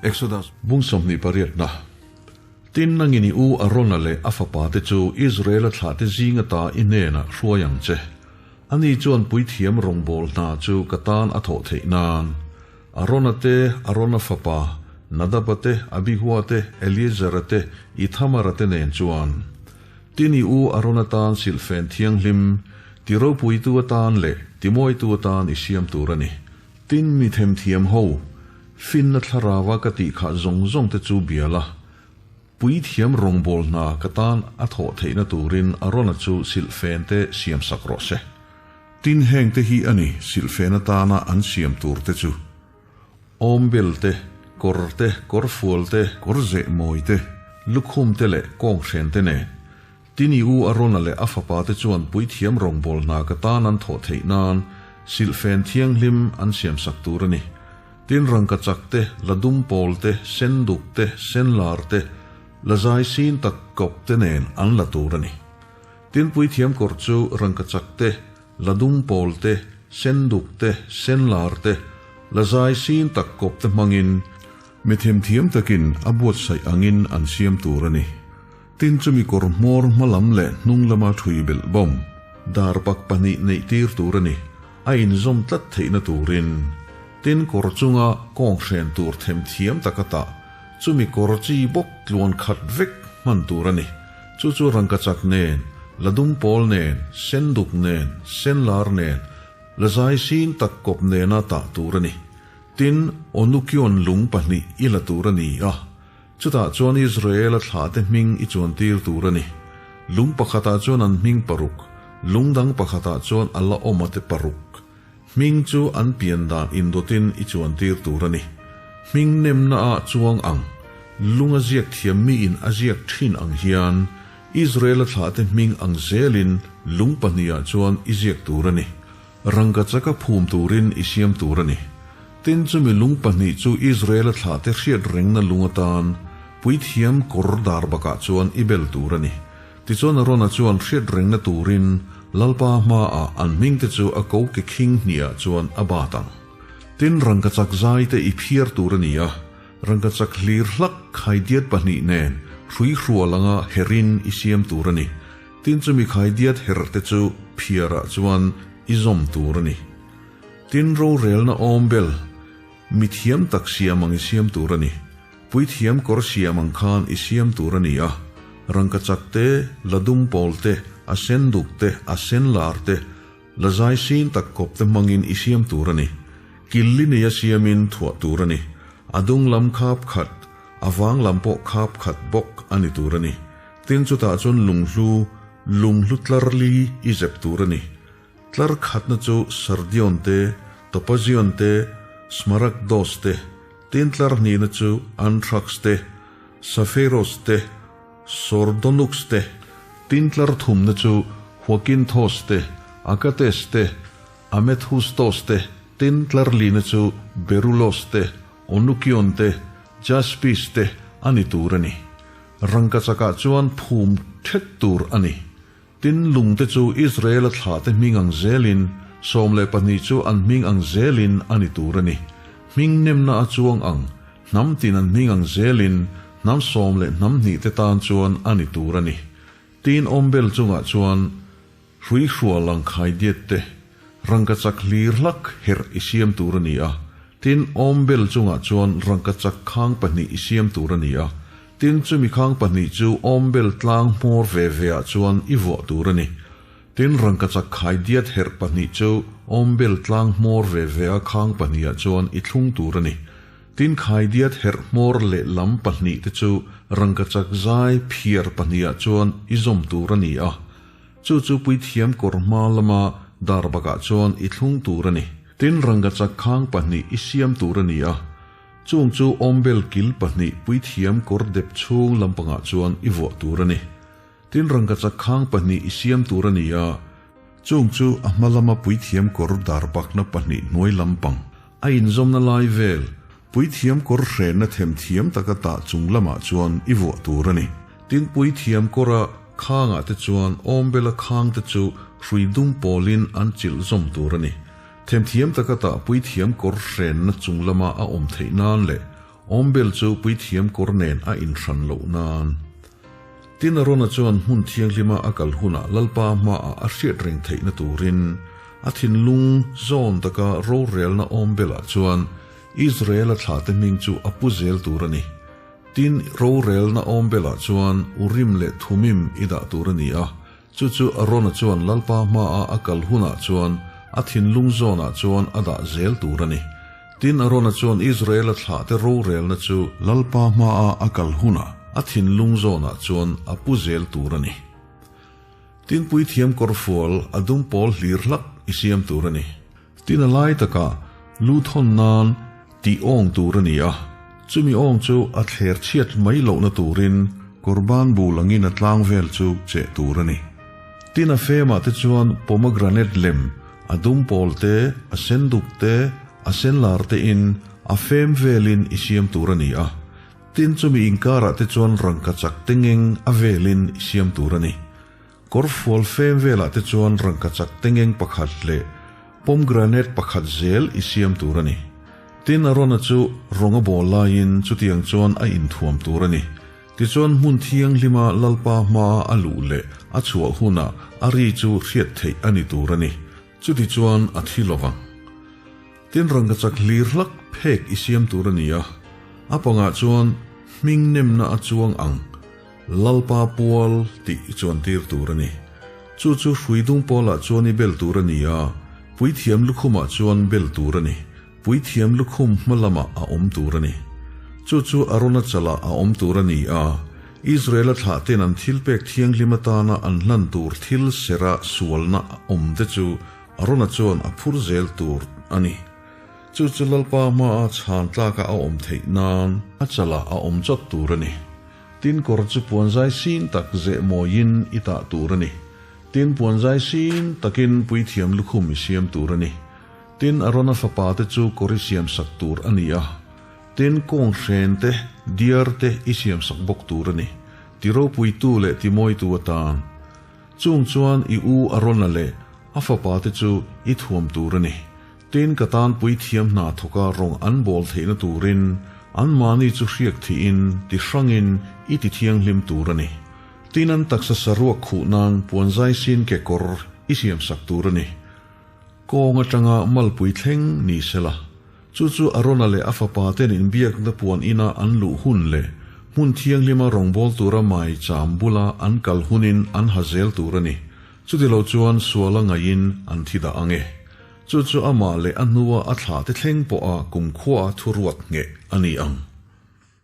Exodus bung 28na. Tin, nangin i u Arona leh a fapate chu Israela thlahte zing ata i hnenah hruai ang che. Ani chuan puithiam rawngbâwl hna chu ka tân a thawh theih nân. Arona te, Arona fapa, Nadaba te, Abihua te, Eliezera te, Ithamara te nen chuan. Tin, i u Arona tân silhfen thianghlim, ti ropuitu atân leh ti mawitu atân i siam tûr a ni. Tin, mi themthiam ho, finna thlarava ka tih khah zawng zawng te chu bia la, puithiam rawngbâwl hna ka tân a thawh theihna tûrin Arona chu silhfen te siam sak rawh se. Tin, heng te hi a ni silhfen atâna an siam tûr te chu, awmbel te, kawr te, kawrfual te, kawr zeh mawi te, lukhum te leh kawnghren te nen. Tin, i u Arona leh a fapate chuan puithiam rawngbâwl hna ka tân an thawh theih nân silhfen thianghlim an siamsak tûr a ni. Tin, rangkachak te, la dum pâwl te, sen duk te, sen lâr te, la zai sîn tak kawp te nên an la tûr a ni. Tin, puithiam kawr chu rangkachak te, la dum pâwl te, sen duk te, sen lâr te, la zai sîn tak kawp te hmangin mi themthiam takin a buatsaih angin an siam tûr a ni. Tin chumi kawr hmawr hma lam leh hnung lama thui belh bawm, dar pak pahnih neih tir tur a ni, a inzawm tlat theihna turin. Tin kawr chunga kawng hren tur them thiam tak a tah, chumi kawr chi bawk tluan khat vek hman tur a ni. Chu chu rangkachak nen, la dum pawl nen, sen duk nen, sen lar nen, la zai sin tak kawp nena tah tur a ni. Tin, Onukion lung pahnih i la tur a ni a. Chutah chuan Israela thlahte hming i chuantir tur a ni. Lung pakhatah chuan an hming paruk, lung dang pakhatah chuan a la awm ate paruk. Hming chu an pian dan indawtin i chuantir tur a ni. Hming nemna ah chuang ang, lung a ziak thiam miin a ziak thin ang hian, Israela thlahte hming ang zelin lung pahnihah chuan i ziak tur a ni. Rangka chaka phum turin i siam tur a ni. Tin, chumi lung pahnih chu Israela thlahte hriat rengna lung atan puithiam kawr dar bakah chuan i bel tur a ni. Tichuan Arona chuan hriat rengna turin Lalpa hmaah an hmingte chu a ko ke khing hniah chuan a bat ang. Tin, rangkachak zaite i phiar tur a ni a, rangkachak hlir hlak khaidiat pahnih nen hrui hrual anga herin i siam tur a ni. Tin chumi khaidiat her te chu phiarah chuan i zawm tur a ni. Tin rorelna awm bel, mi thiam tak siam ang i siam tur a ni. Puithiam kawr siam ang khan i siam tur a ni a, rangkachak te, la dum pawl te, a sen duk te, a sen lar te, la zai sin tak kawp te hmangin i siam tur a ni. Killi neia siamin thuah tur a ni. A dung lam khap khat, a vang lam pawh khap khat bawk a ni tur a ni. Tin chutah chuan lunghlu, lunghlu tlar li i zep tur a ni. Tlar khatna chu Sardion te, Topazion te, Smaragdos te, tin tlar hnihna chu Anthrax te, Saphiros te, Sordonux te, tin tlar thumna chu Huakinthos te, Agates te, Amethustos te, tin tlar lina chu Berulos te, Onukion te, Jaspis te a ni tur a ni. Rangkachakah chuan phum thet tur a ni. Tin, lungte chu Israela thlahte hming ang zelin, 12 chu an hming ang zelin a ni tur a ni. Hming nemna a chuang ang, hnam tin an hming ang zelin, hnam sawm leh hnam hnihte tan chuan a ni tur a ni. Tin, awmbel chungah chuan hrui hrual ang khaidiat te, rangkachak hlir hlak herh i siam tur a ni a. Tin, awmbel chungah chuan rangkachak khang pahnih i siam tur a ni a. Tin, chumi khang pahnih chu awmbel tlang hmawr ve ve ah chuan i vuah tur a ni. Tin, rangkachak khai diat herh pahnih chu awmbel tlang hmawr ve ve a khang pahnih ah chuan i thlung tur a ni. Tin, khai diat herh hmawr leh lam pahnih te chu rangkachak zai phiar pahnih ah chuan i zawm tur a ni a. Chu chu puithiam kawr hma lama dar bakah chuan i thlung tur a ni. Tin, rangkachak khang pahnih i siam tur a ni a. Chung chu awmbel kil pahnih puithiam kawr dep chhung lampangah chuan i vuah tur a ni. Tin rangkachak khang pahnih i siam tur a ni a, chung chu a hma lama puithiam kawr dar bakna pahnih hnuai lampang a inzawmna lai vel puithiam kawr hrenna themthiam taka tah chung lamah chuan i vuah tur a ni. Tin puithiam kawra khangah te chuan awmbela khang te chu hrui dum pawlin an chilh zawm tur a ni. Themthiam taka tah puithiam kawr hrenna chung lama a awm theih nan leh Awmbel chu puithiam kawr nen a inhran loh nan. Tin Arona chuan hmun thianghlima a kal hunah Lalpa hmaah a hriat reng theihna turin a thinlung zawn taka rorelna awmbelah chuan Israela thlahte hming chu a pu zel tur a ni. Tin, rorelna awmbelah chuan Urim leh Thumim i dah tur a ni a, chu chu Arona chuan Lalpa hmaah a kal hunah chuan a thinlung zawnah chuan a dah zel tur a ni. Tin, Arona chuan Israela thlahte rorelna chu Lalpa hmaah a kal hunah a thinlung zawnah chuan a pu zel tur a ni. Tin, puithiam kawrfual a dum pawl hlir hlak i siam tur a ni. Tin a lai takah lu thawn nan tih awng tur a ni a, chumi awng chu a thler chhiat mai lohna turin kawrban bul angin a tlang vel chu cheh tur a ni. Tin a femah te chuan pomegranate lem, a dum pawl te, a sen duk te, a sen lar te in a fem velin i siam tur a ni a. Tin chumi inkarah te chuan rangkachak te ngeng a velin i siam tur a ni. Kawrfual fem velah te chuan rangkachak tengeng pakhat leh pomegranate pakhat zel i siam tur a ni. Tin, Arona chu rawng a bawl laiin chutiang chuan a inthuam tur a ni. Tichuan hmun thianghlima Lalpa hmaa a luh leh a chhuah hunah a ri chu hriat theih a ni tur a ni. Chutichuan a thi lo vang. Tin, rangkachak hlir hlak phek i siam tur a ni a, a pangah chuan hming nemna a chuang ang. Lalpa pual tih i chuantir tur a ni. Chu chu hrui dung pawlah chuan i bel tur a ni a, puithiam lukhumah chuan bel tur a ni. Puithiam lukhum hma lamah a awm tur a ni. Chu chu Arona chalah a awm tur a ni a, Israela thlahten an thilpek thianghlim atana an hlan tur thil serah sualna a awm te chu Arona chuan a phur zel tur a ni. Chu chu Lalpa hmaa chhan tlaka a awm theih nan a chalah a awm chawt tur a ni. Tin kawr chu puanzai sin tak zeh mawiin i tah tur a ni. Tin puanzai sin takin puithiam lukhum i siam tur a ni. Tin Arona fapa te chu kawr i siam sak tur a ni a. Tin kawng hren te, diar te i siam sak bawk tur a ni. Ti ropuitu leh ti mawitu atan. Chung chuan i u Arona leh a fapa te chu i thuam tur a ni. Tin, ka tan puithiam hna thawka rawng an bawl theihna turin anmahni chu hriak thihin ti hrangin i ti thianghlim tur a ni. Tin, an taksa saruak khuh nan puanzai sin kekawr i siamsak tur a ni. Kawng atanga malpui thleng ni sela, chu chu Arona leh a fapa ten inbiakna puan ina an luh hun leh hmun thianghlima rawngbâwl tura mai cham bula an kal hunin an ha zel tur a ni. Chutilo chuan suala ngaihin an thi dah ang e. Chu chu amah leh a hnua a thlah te thleng pawha kumkhua thuruat ngheh a ni ang.